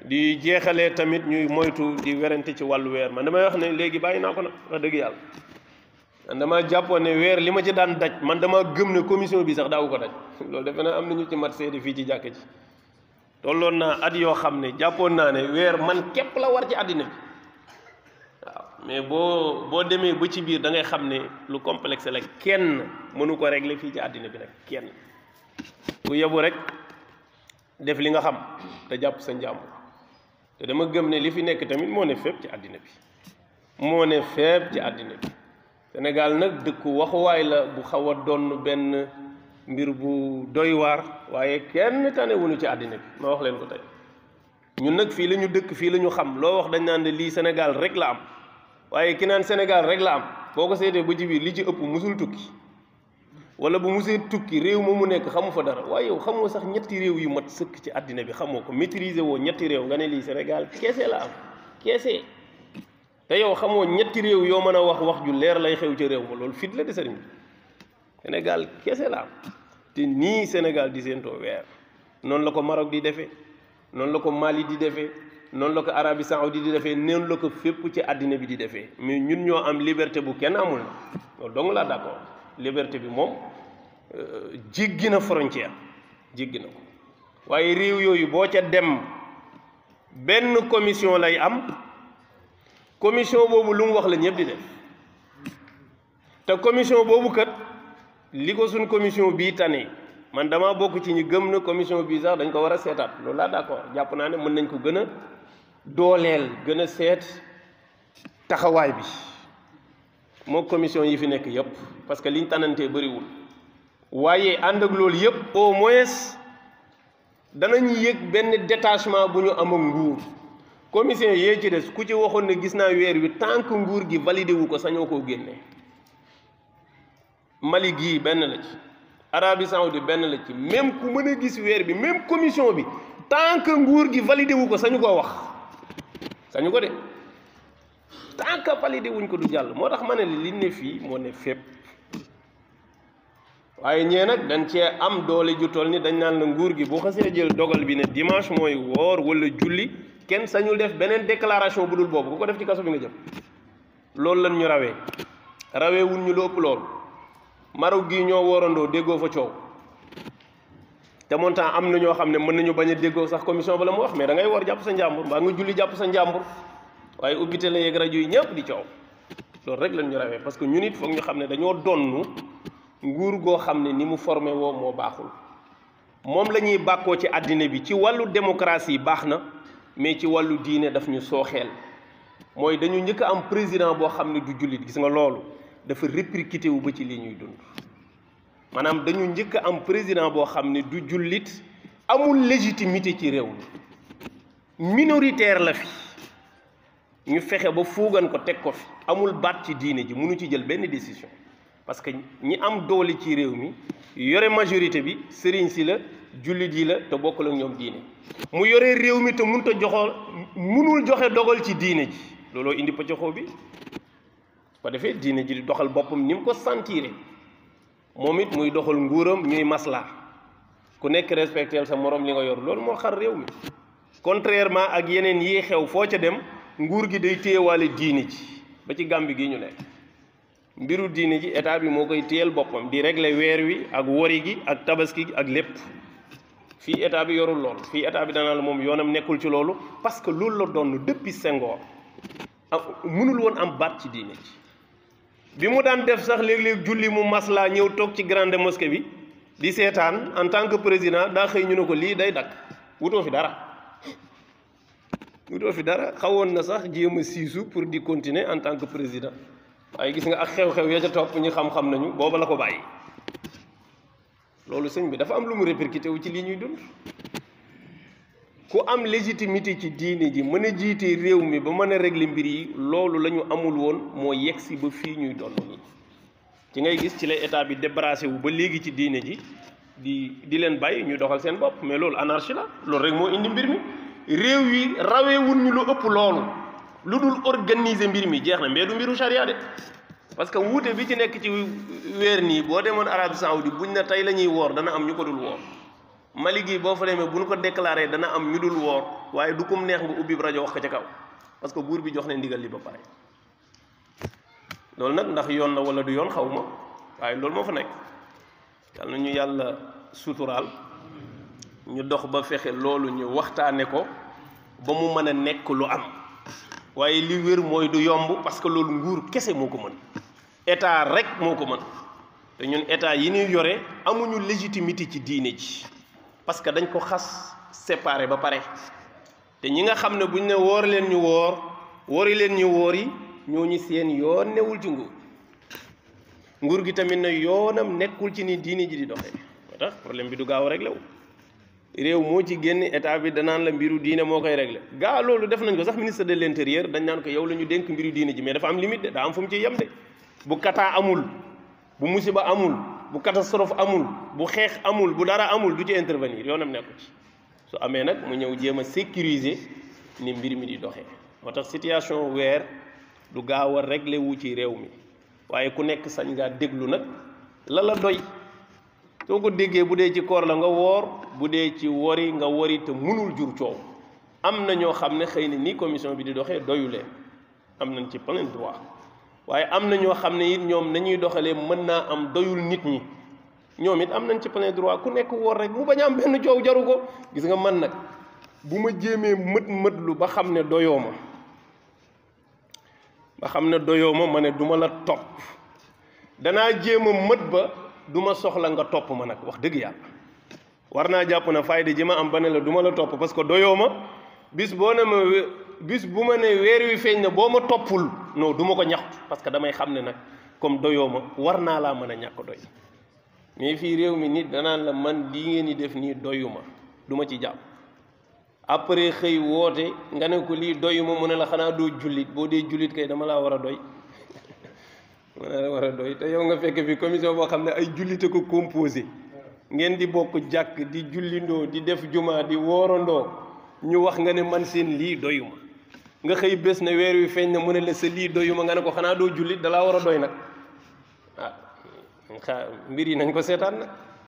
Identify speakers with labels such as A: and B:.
A: di jeexalee tamit ñuy moytu di werante ci wàllu weer man damay wax ne léegi bàyyi naa ko nag wax dëgg yàlla man dama jàppoon ne weer li ma ci daan daj man dama gëm ne commission bi sax daawu ko daj loolu defe naa am na ñu ci mat seede fii ci jàkk ji tolloon naa at yoo xam ne jàppoon naa ne weer man képp la war ci àddina bi waaw mais boo demee ba ci biir da ngay xam ne lu complexe la kenn mënu ko régler fii ci àddina bi nag kenn ku yebu rek def li nga xam te jàpp sa njàmbur te dama gëm ne li fi nekk tamit moo ne fépp ci àddina bi moo ne fépp ci àddina bi Sénégal nag dëkku waxuwaay la bu xaw a doon benn mbir bu doy waar waaye kenn tane wuñu ci àddina bi ma wax leen ko tey ñun nag fii la ñu dëkk fii la ñu xam loo wax dañ naan ne lii Sénégal rek la am waaye ki naan Sénégal rek la am boo ko seetee ba ci biir li ci ëpp musul tukki wala bu musee tukki réew ma mu nekk xamu fa dara waaye yow xamoo sax ñetti réew yu mat sëkk ci àddina bi xamoo ko maîtriser woo ñetti réew nga ne lii Sénégal keese la am keese te yow xamoo ñetti réew yoo mën a wax ju leer lay xew ci réew ma loolu fit la de sëriñ bi Sénégal keese la am te nii Sénégal di séentoo weer noonu la ko Maroc di defee noonu la ko Mali di defee noonu la ko Arabie Saoudite di defee noonu la ko fépp ci àddina bi di defee mais ñun ñoo am liberté bu kenn amul na loolu dong laa d'accord liberté bi moom jéggi na frontière jéggi na ko waaye réew yooyu boo ca dem benn commission lay am commission boobu lu mu wax la ñëpp di def te commission boobu kat li ko suñ commission bii tane man dama bokk ci ñi gëm na commission bii sax dañ ko war a seetaat loolu laa d'accord jàpp naa ne mën nañ ko gën a dooleel gën a seet taxawaay bi moo commission yi fi nekk yëpp parce que liñ tànnantee bëriwul waaye ànd ak loolu yëpp au moins danañ yëg benn détachement bu ñu am ak nguur commission yee ci des ku ci waxoon ne gis naa weer wi tant que nguur gi validé wu ko sañoo koo génne Mali gii benn la ci Arabie Saoudite benn la ci même ku mën a gis weer bi même commission bi tant que nguur gi validé wu ko sañu koo wax sañu ko de tant que validé wuñ ko du jàll moo tax ma ne li ne fii moo ne fépp waaye ñee nag dañ cee am doole ju toll ni dañ naan la nguur gi boo xasee jël dogal bi ne dimanche mooy woor wala julli kenn sañul def beneen déclaration bu dul boobu ku ko def ci kaso bi nga jëm loolu lan ñu rawee wun ñu lu ëpp loolu Maroc gii ñoo woorandoo déggoo fa coow te montant am na ñoo xam ne mën nañu bañ a déggoo sax commission ba la mu wax mais da ngay woor jàpp sa njàmbur mbaa nga julli jàpp sa njàmbur waaye ubbite la yeeg rajo yi ñëpp di coow loolu rek lañ ñu rawee parce que ñun it foog ñu xam ne dañoo donnu nguur goo xam ne ni mu formé woo moo baaxul moom la ñuy bàkkoo ci àddina bi ci wàllu démocratie baax na mais ci wàllu diine daf ñu sooxeel mooy dañu njëkk a am président boo xam ne du jullit gis nga loolu dafa répercuté wu ba ci lii ñuy dund maanaam dañu njëkk a am président boo xam ne du jullit amul légitimité ci réew mi minoritaire la fi ñu fexe ba fuugan ko teg ko fi amul baat ci diine ji mënu ci jël benn décision parce que ñi am doole ci réew mi yore majorité bi sëriñ si la jullit yi la te bokkul ak ñoom diine mu yore réew mi te mënul joxe dogal ci diine ji looloo indi pëccoxoo bi ko defee diine ji di doxal boppam ni mu ko sentiré moom it muy doxal nguuram ñuy masla ku nekk respectel sa morom li nga yor loolu moo xar réew mi contrairement ak yeneen yi xew foo ca dem nguur gi day téyewaale diine ji ba ci Gàmbi gi ñu nekk mbiru diine ji état bi moo koy téyel boppam di régler weer wi ak wori gi ak tabaski gi ak lépp fii état bi yorul loolu fii état bi danaa la moom yoonam nekkul ci loolu parce que loolu la doon depuis Senghor mënul woon am baat ci diine ji bi mu daan def sax léeg-léeg julli mu maslaa ñëw toog ci grande mosquée bi di seetaan en tant que président daa xëy ñu ne ko lii day dakk wutoo fi dara xawoon na sax jéem a siisu pour di continuer en tant que président waaye gis nga ak xew-xew ya ca topp ñi xam-xam nañu booba la ko bàyyi loolu sëñ bi dafa am lu mu répercuté wu ci lii ñuy dund ku am légitimité ci diine ji mën a jiite réew mi ba mën a régler mbir yi loolu la ñu amul woon moo yegsi ba fii ñuy doon nii ci ngay gis ci lay état bi débarrassé wu ba léegi ci diine ji di leen bàyyi ñu doxal seen bopp mais loolu anarchie la loolu rek moo indi mbir mi réew yi raweewul ñu lu ëpp loolu lu dul organiser mbir mi jeex na mais du mbiru charia de parce que wuute bi ci nekk ci weer nii boo demoon Arabie Saoudite buñ ne tey la ñuy woor dana am ñu ko dul woor Mali gi boo fa demee bu ñu ko déclaré dana am ñu dul woor waaye du kum neex nga ubbi rajo wax ko ca kaw parce que buur bi jox ne ndigal li ba pare loolu nag ndax yoon la wala du yoon xaw ma waaye loolu moo fa nekk yal na ñu yàlla suturaal ñu dox ba fexe loolu ñu waxtaane ko ba mu mën a nekk lu am waaye li wér mooy du yomb parce que loolu nguur kese moo ko mën état rek moo ko mën te ñun état yi ñuy yore amuñu légitimité ci diine ji parce que dañ ko xas séparé ba pare te ñi nga xam ne buñ ne woor leen ñu woor woori leen ñu woori ñooñu seen yoon newul ci nguur gi tamit ne yoonam nekkul ci ni diine ji di doxee moo tax problème bi du gaaw a réglé wu réew moo ci génn état bi danaan la mbiru diine moo koy réglé gaa loolu def nañ ko sax ministre de l'intérieur dañ naan ko yow la ñu dénk mbiru diine ji mais dafa am limite de daa am fu mu ci yem de bu kataa amul bu musiba amul bu catastrophe amul bu xeex amul bu dara amul du ci intervenir yoonam nekku ci su amee nag mu ñëw jéem a sécuriser ni mbir mi di doxee moo tax situation weer du gaaw a réglé wu ci réew mi waaye ku nekk sañ ngaa déglu nag la la doy soo ko déggee bu dee ci koor la nga woor bu dee ci wori nga wori te mënul jur coow am na ñoo xam ne xëy na ni commission bi di doxee doyu leen am nañ ci plein droit waaye am na ñoo xam ne it ñoom nañuy doxalee mën naa am doyul nit ñi ñoom it am nañ ci plein droit ku nekk woor rek mu bañ a am benn coow jaru ko gis nga man nag bu ma jéemee mët lu ba xam ne doyoo ma ma ne duma la topp danaa jéem a mët ba du ma soxla nga topp ma nag wax dëgg yàlla war naa jàpp na fayda ji ma am ba ne la du ma la topp parce que doyoo ma bis boo ne ma bis bu ma ne weer wi feeñ na boo ma toppul non du ma ko ñaxtu parce que damay xam ne nag comme doyoo ma war naa laa mën a ñàkk doy mais fii réew mi nit danaan la man lii ngeen di def nii doyu ma du ma ci jàpp après xëy woote nga ne ko lii doyu ma mu ne la xanaa doo jullit boo dee jullit kay dama laa war a doy ma ne la war a doy te yow nga fekk fi commission boo xam ne ay jullite ko composé ngeen di bokk jàkk di jullindoo di def juma di woorandoo ñu wax nga ne man seen lii doyu ma nga xëy bés ne weer wi feeñ na mu ne la sa lii doyu ma nga ne ko xanaa doo jullit dalaa war a doy nag ah mbir yi nañ ko seetaan nag